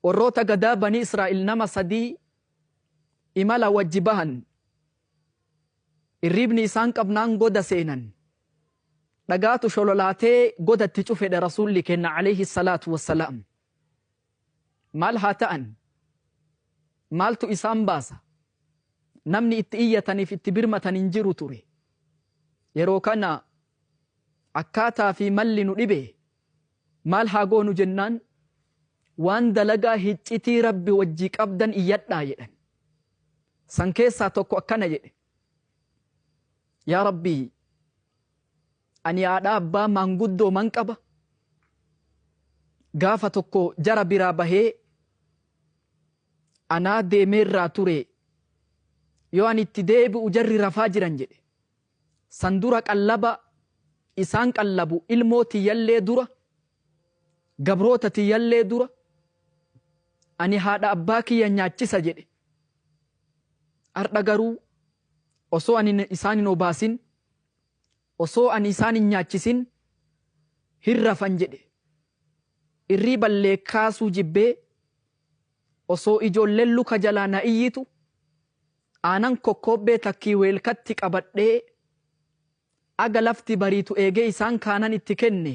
Warroota gadaa Banii Israa'il nama sadii imala wajji bahan. Irriibni isaan qabnaan goda seenan. Dhagaatu shololaatee goda itti cufedha Rasuulli keenna alayhi salaatu wassalaam. Maal haa ta'an? Maaltu isaan baasa? Namni itti iyyataniif itti birmatan hin jiru ture. Yeroo kana akkaataa fi malli nu dhibe maal haa goonu jennaan waan dalagaa hiccitii Rabbi wajji qabdan iyyadhaa jedhan. San keessaa tokko akkana jedhe. Yaa Rabbii ani haadha abbaa maanguddoo man qaba. Gaafa tokko jara biraa bahee anaa deemeerraa ture yoo ani itti deebi'u jarri rafaa jiran jedhe. San dura qallaba isaan qallabu ilmoo tiyyallee dura gabroota tiyyallee dura ani haadha abbaa kiyya nyaachisa jedhe. Ardha garuu osoo ani isaan hin obaasin osoo ani isaan hin nyaachisin hin rafan jedhe. Irriiballee kaasuu jibbee osoo ijoolleen luka jalaa na iyyitu aanan kokkoobbee takkii weelkatti qabadhee aga lafti bariitu eegee isaan kaanan itti kenne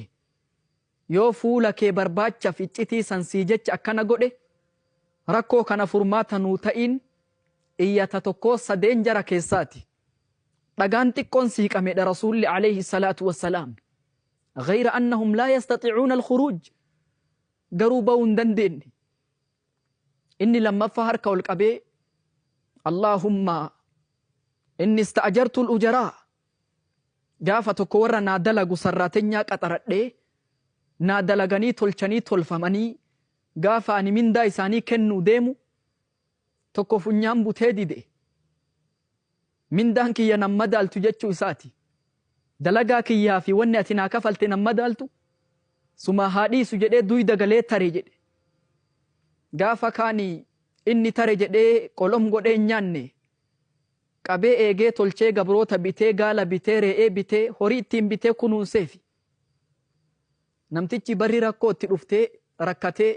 yoo fuula kee barbaachaaf iccitii san sii jecha akkana godhe rakkoo kana furmaata nuu ta'iin iyyata tokkoo sadeen jara keessaati. Dhagaan xiqqoon siiqamedha Rasuulli alayhi salaatu wassalaam. Ghayra annahum laa yastatiicuuna alkhuruuj garuu ba'uu hin dandeenye. Inni lammaffaa harka ol qabee Allaahumma inni ista'ajartu al-ujaraa gaafa tokko warra naa dalagu sarraatenyaa qaxaradhee naa dalaganii tolchanii tolfamanii gaafa ani mindaa isaanii kennuu deemu tokko funyaan butee dide. Mindaan kiyya nan madaaltu jechuu isaati. Dalagaa kiyyaa fi wanni ati naa kafalte nan madaaltu sumaa haa dhiisu jedhee duyda galee tare jedhe. Gaafa kaani inni tare jedhee qolom godhee hin nyaanne. Qabee eegee tolchee gabroota bitee gaala bitee re'ee bitee horii ittiin bitee kunuunseefi. Namtichi barri rakkoo itti dhuftee rakkatee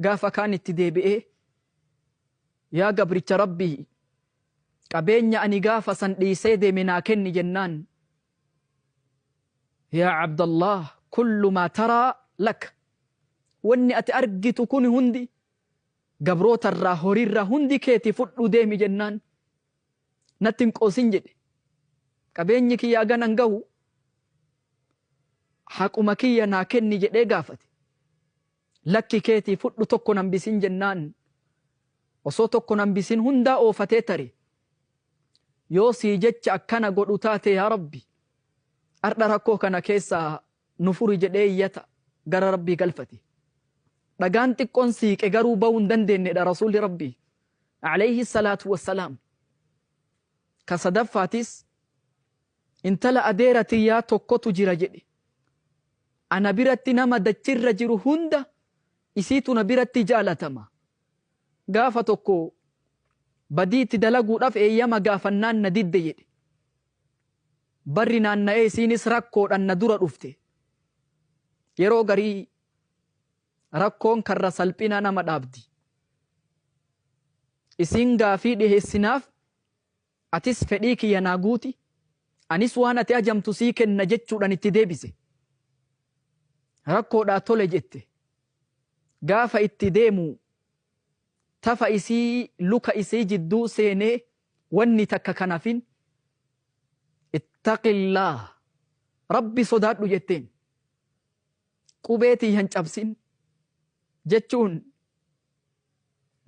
gaafa kaan itti deebi'ee yaa gabricha Rabbii qabeenya ani gaafa san dhiisee deeme naa kenni jennaan yaa Abdallah kullu maa taraa lak wanni ati argitu kun hundi gabroota irraa horii irraa hundi keeti fudhu deemi jennaan natti hin qoosin jedhe qabeenyi kiyyaa ganan gahu haquma kiyya naa kenni jedhee gaafate. Lakki keetii fudhu tokko nan bisin jennaan osoo tokko nan bisin hundaa oofatee tare. Yoo sii jecha akkana godhu taate yaa Rabbi ardha rakkoo kana keessaa nu furi jedhee iyyata gara Rabbii galfate. Dhagaan xiqqoon siiqe garuu ba'uu hin dandeenyedha Rasuulli Rabbii alayhi salaatu wassalaam. Ka sadaffaatis Intala adeera tiyyaa tokkotu jira jedhe. Ana biratti nama dachirra jiru hunda isiitu na biratti jaalatama. Gaafa tokko badii itti dalaguudhaaf eeyyama gaafannaan na didde jedhe. Barri naanna'ee isiinis rakkoodhaan na dura dhufte. Yeroo garii rakkoon karra salphinaa nama dhaabdi. Isiin gaafii dhiheessinaaf Atis fedhii kiyya naa guuti, anis waan ati ajamtu sii kenna jechuudhaan itti deebise. Rakkoodhaa tole jette. Gaafa itti deemu tafa isii luka isii jidduu seenee wanni takka kan hafin ittaqillaah Rabbi sodaadhu jetteen. Qubee tiyya hin cabsin jechuun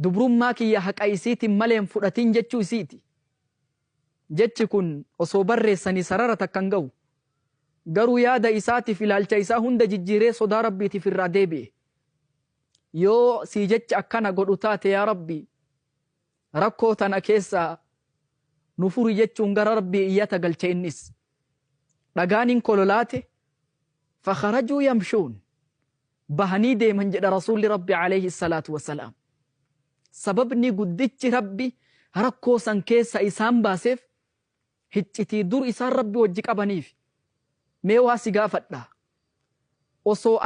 Dubrummaa kiyya haqa isiitin malee hin fudhatin jechuu isiiti. Jechi kun osoo barreessanii sarara takka hin gahu. Garuu yaada isaatiif ilaalcha isaa hunda jijjiiree sodaa Rabbiitiif irraa deebi'e. Yoo sii jecha akkana godhu taate yaa Rabbi rakkoo tana keessaa nu furi jechuun gara Rabbii iyyata galche innis. Dhagaan hin kololaate fakharajuu yamshuun. Bahanii deeman jedha Rasuulli Rabbi alayhi salaatu wassalaam. Sababni guddichi Rabbi rakkoo san keessa isaan baaseef hiccitii dur isaan Rabbi wajji qabaniif. Mee waa si gaafadha. Osoo